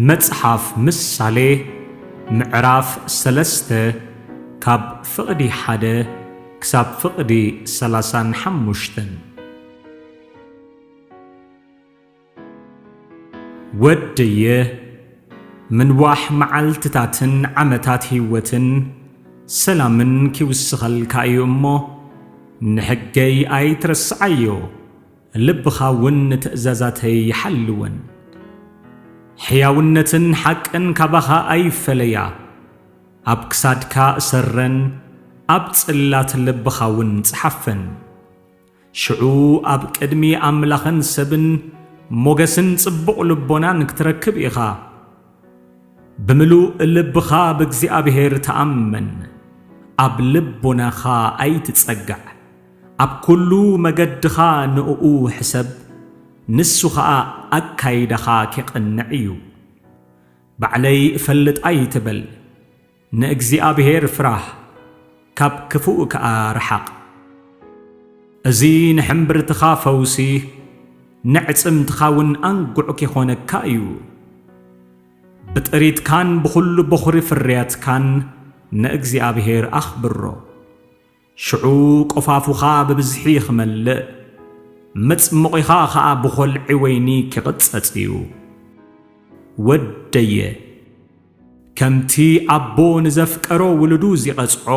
መጽሓፍ ምሳሌ ምዕራፍ ሰለስተ ካብ ፍቕዲ ሓደ ክሳብ ፍቕዲ ሰላሳን ሓሙሽተን። ወደየ፣ ምንዋሕ መዓልትታትን ዓመታት ህይወትን ሰላምን ኪውስኸልካ እዩ እሞ፣ ንሕገይ ኣይትረስዓዮ፣ ልብኻ እውን ንትእዛዛተይ ይሓልወን። ሕያውነትን ሓቅን ካባኻ ኣይፈለያ፣ ኣብ ክሳድካ እሰረን፣ ኣብ ጽላት ልብኻ እውን ጽሓፈን። ሽዑ ኣብ ቅድሚ ኣምላኽን ሰብን ሞገስን ጽቡቕ ልቦናን ክትረክብ ኢኻ። ብምሉእ ልብኻ ብእግዚኣብሔር ተኣመን፣ ኣብ ልቦናኻ ኣይትጸጋዕ። ኣብ ኩሉ መገድኻ ንእኡ ሕሰብ፣ ንሱ ኸኣ ኣካይዳኻ ኬቕንዕ እዩ። ባዕለይ እፈልጥ ኣይትበል፣ ንእግዚኣብሔር ፍራህ፣ ካብ ክፉእ ከኣ ርሓቕ። እዚ ንሕምብርትኻ ፈውሲ፣ ንዕጽምትኻ እውን ኣንጉዕ ኪኾነካ እዩ። ብጥሪትካን ብኹሉ በኹሪ ፍርያትካን ንእግዚኣብሔር ኣኽብሮ። ሽዑ ቆፋፉኻ ብብዝሒ ኽመልእ፣ መጽሞቒኻ ኸኣ ብኾልዒ ወይኒ ኪቕጸጽ እዩ። ወደየ፣ ከምቲ ኣቦ ንዘፍቀሮ ውሉዱ ዚቐጽዖ፣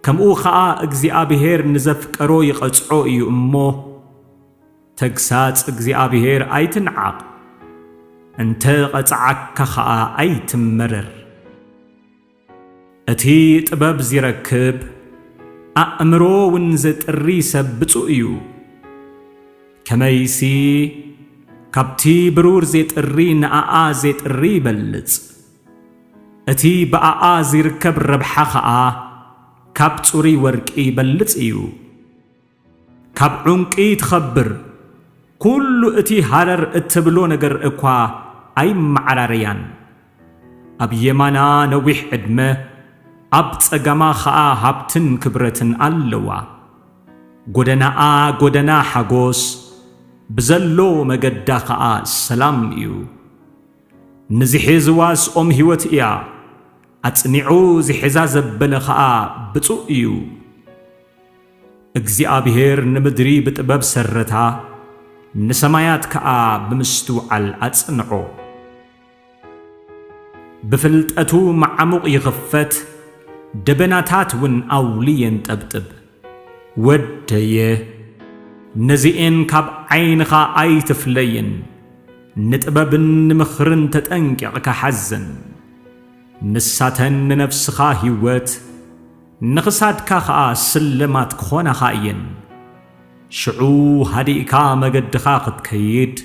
ከምኡ ኸኣ እግዚኣብሄር ንዘፍቀሮ ይቐጽዖ እዩ እሞ፣ ተግሳጽ እግዚኣብሄር ኣይትንዓቕ፣ እንተ ቐጽዓካ ኸኣ ኣይትመረር። እቲ ጥበብ ዚረክብ፣ ኣእምሮ እውን ዜጥሪ ሰብ ብጹእ እዩ። ከመይሲ፣ ካብቲ ብሩር ዜጥሪ ንኣኣ ዜጥሪ ይበልጽ። እቲ ብኣኣ ዚርከብ ረብሓ ኸኣ፣ ካብ ጽሩይ ወርቂ ይበልጽ እዩ። ካብ ዑንቂ ትኸብር፣ ኩሉ እቲ ሃረር እትብሎ ነገር እኳ ኣይመዓራረያን። ኣብ የማና ነዊሕ ዕድመ፣ ኣብ ጸጋማ ኸኣ ሃብትን ክብረትን ኣለዋ። ጐደናኣ ጐደና ሓጎስ፣ ብዘሎ መገዳ ኸኣ ሰላም እዩ። ንዚሒዝዋስ ኦም ህይወት እያ፣ ኣጽኒዑ ዚሒዛ ዘበለ ኸኣ ብጹእ እዩ። እግዚኣብሄር ንምድሪ ብጥበብ ሰረታ፣ ንሰማያት ከኣ ብምስትውዓል ኣጽንዖ። ብፍልጠቱ መዓሙቕ ይኽፈት፣ ደበናታት እውን ኣውሊ የንጠብጥብ። ወደየ፣ ነዚኤን ካብ ዓይንኻ ኣይትፍለየን፣ ንጥበብን ንምኽርን ተጠንቂቕካ ሓዘን። ንሳተን ንነፍስኻ ህይወት፣ ንኽሳድካ ኸኣ ስልማት ክኾናኻ እየን። ሽዑ ሃዲእካ መገድኻ ኽትከይድ፣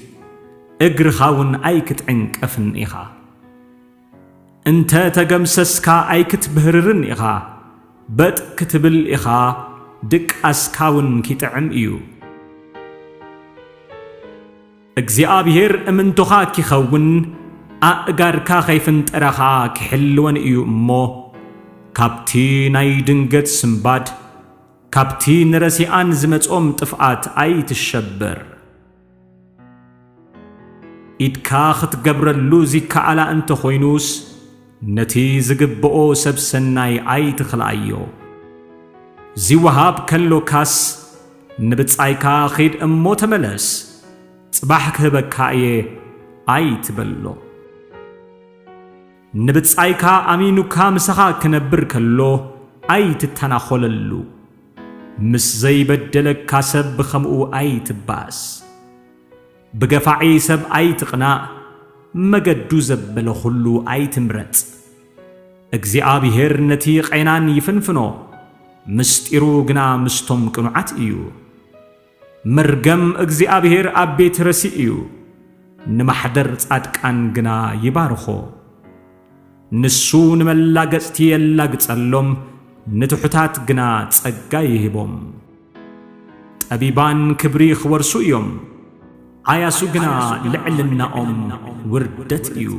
እግርኻ እውን ኣይክትዕንቀፍን ኢኻ። እንተ ተገምሰስካ ኣይክትብህርርን ኢኻ፣ በጥ ክትብል ኢኻ፣ ድቃስካ እውን ኪጥዕም እዩ። እግዚኣብሄር እምንቶኻ ኪኸውን፣ ኣእጋርካ ኸይፍንጠራ ኸኣ ኪሕልወን እዩ እሞ፣ ካብቲ ናይ ድንገት ስምባድ፣ ካብቲ ንረሲኣን ዝመጾም ጥፍኣት ኣይትሸበር። ኢድካ ኽትገብረሉ ዚከኣላ እንተ ኾይኑስ፣ ነቲ ዝግብኦ ሰብ ሰናይ ኣይትኽልኣዮ። ዚወሃብ ከሎካስ፣ ንብጻይካ ኺድ እሞ ተመለስ፣ ጽባሕ ክህበካ እየ ኣይትበሎ። ንብጻይካ ኣሚኑካ ምሳኻ ክነብር ከሎ ኣይትተናኾለሉ። ምስ ዘይበደለካ ሰብ ብኸምኡ ኣይትባእስ። ብገፋዒ ሰብ ኣይትቕናእ፣ መገዱ ዘበለ ኹሉ ኣይትምረጽ። እግዚኣብሄር ነቲ ቄናን ይፍንፍኖ፣ ምስጢሩ ግና ምስቶም ቅኑዓት እዩ። መርገም እግዚኣብሄር ኣብ ቤት ረሲእ እዩ፣ ንማሕደር ጻድቃን ግና ይባርኾ። ንሱ ንመላገጽቲ የላግጸሎም፣ ንትሑታት ግና ጸጋ ይህቦም። ጠቢባን ክብሪ ኽወርሱ እዮም፣ ዓያሱ ግና ልዕልናኦም ውርደት እዩ።